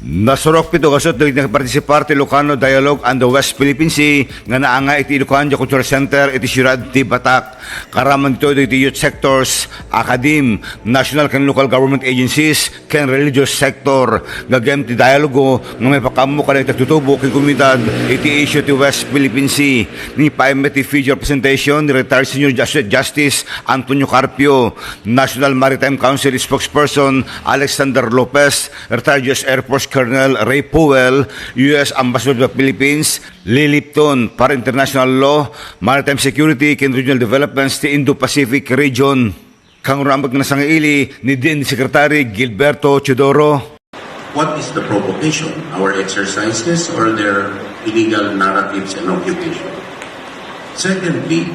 Nasurok pito kasot ng partisiparte Ilocano Dialogue on the West Philippine Sea nga naanga iti Ilocano Cultural Center iti Sirad ti Batak. Karaman ito iti youth sectors, academe, national and local government agencies, ken religious sector. Gagam ti dialogo nga may pakamu ka na itatutubo kay komunidad iti issue ti West Philippine Sea. Ni paimet ti feature presentation ni retired Senior Justice Antonio Carpio, National Maritime Council spokesperson Alexander Lopez, retired US Air Force Colonel Ray Powell, U.S. Ambassador of the Philippines, Lee Lipton, para international law, maritime security, and regional developments ti Indo-Pacific region. Kang rambag na sangaili ni DND Secretary Gilberto Chodoro. What is the provocation? Our exercises or their illegal narratives and occupation? Secondly,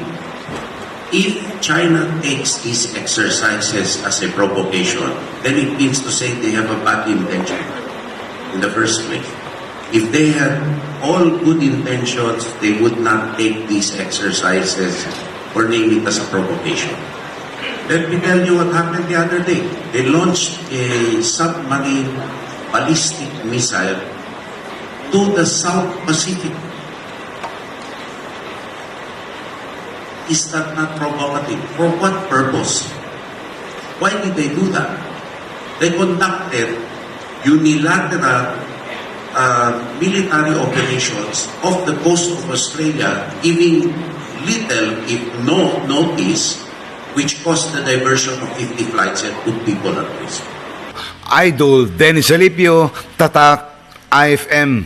if China takes these exercises as a provocation, then it means to say they have a bad intention in the first place. If they had all good intentions, they would not take these exercises or name it as a provocation. Let me tell you what happened the other day. They launched a submarine ballistic missile to the South Pacific. Is that not provocative? For what purpose? Why did they do that? They conducted unilateral military operations off the coast of Australia, giving little, if no, notice, which caused the diversion of 50 flights and put people at risk. Idol Dennis Alipio, Tatak, IFM.